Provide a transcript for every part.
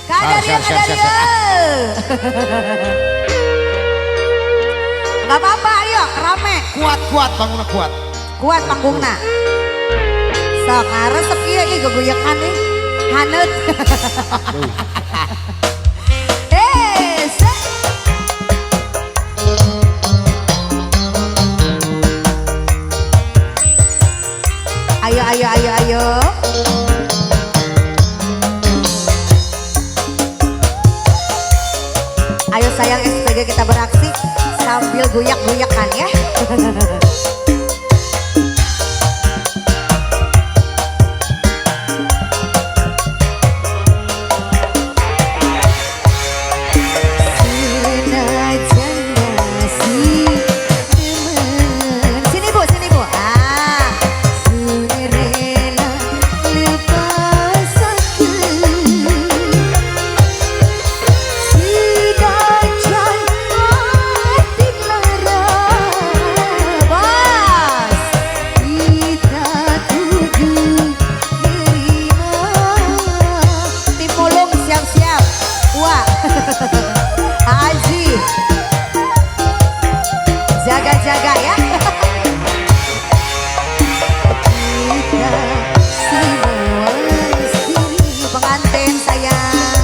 Kadaria, kadaria. Gak apa-apa, ayo rame. Kuat, kuat, panggungna kuat. Kuat panggungna. Sok resep ieu ieu gogoyekan nih. Haneut. Ayo, ayo, ayo, ayo. Ayo sayang SPG kita beraksi sambil goyak-goyakan ya. Sini bu, ah. Haji, jaga-jaga ya. Kita semua sini pengantin sayang.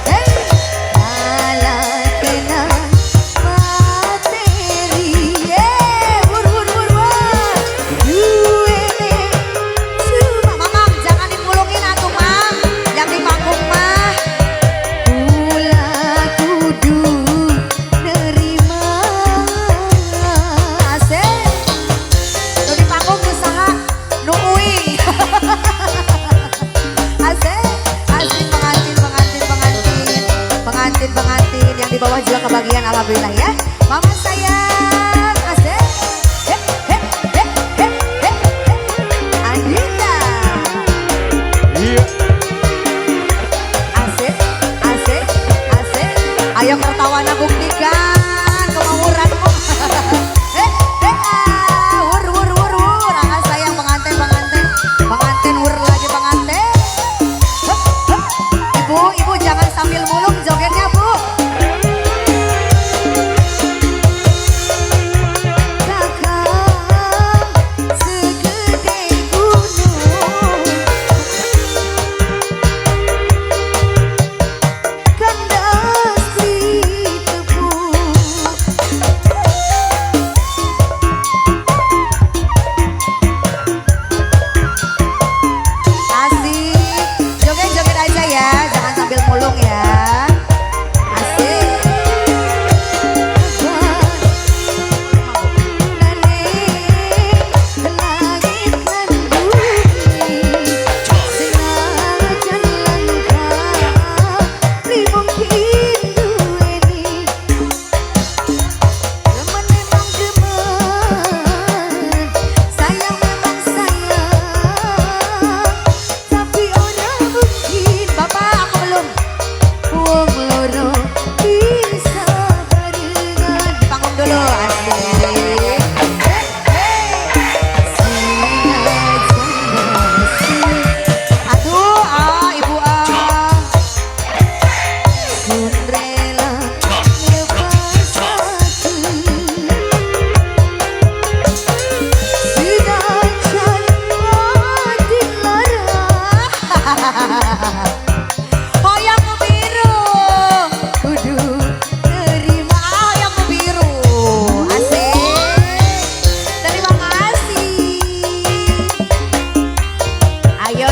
Hey, kena materi. Wur wur wur wur. Duene cuma mamang jangan dimulungin atuh mang. Yang di panggung mah. Pengantin yang di bawah juga kebagian alhamdulillah ya. Mama sayang, asik. He, he, he, he, he, he. Andita. Iya. Asik, asik, asik. Ayo kertawana buktikan kemampuanmu. He, he, ah. Wur, wur, wur, wur. Ah, sayang pengantin, pengantin. Pengantin wur lagi pengantin. He, he. Ibu, ibu jangan sambil mulung jogetnya, Bu.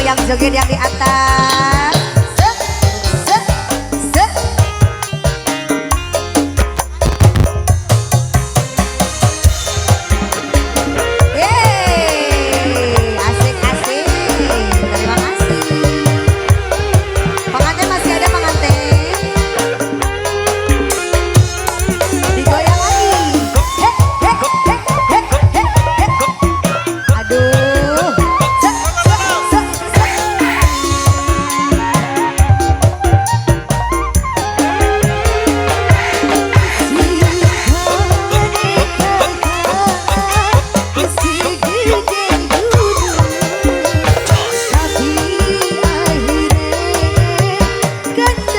Yang joget yang di atas. Se, se, se. Yeay, asik asik. Terima kasih. Pengantin masih ada pengantin. Digoyang lagi. He, he, he, he, he, he. Aduh. Se, se, se, se. Tapi akhirnya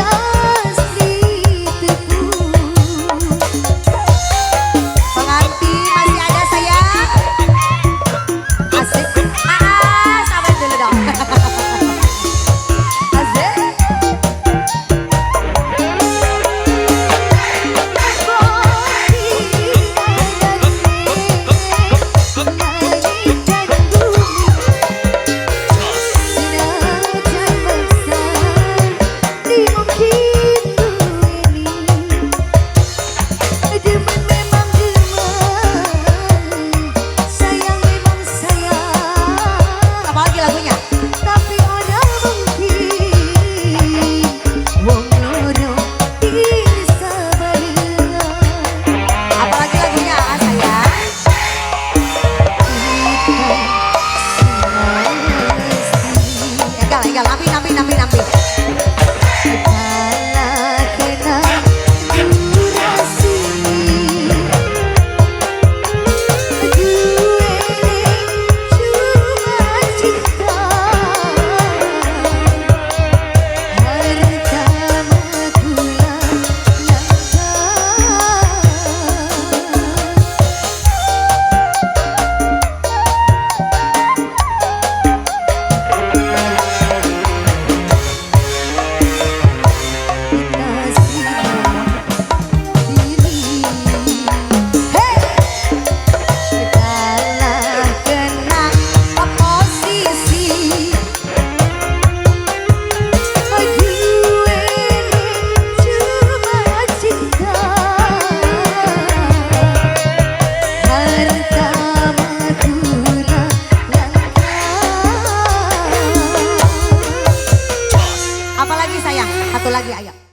sayang, satu lagi ayo.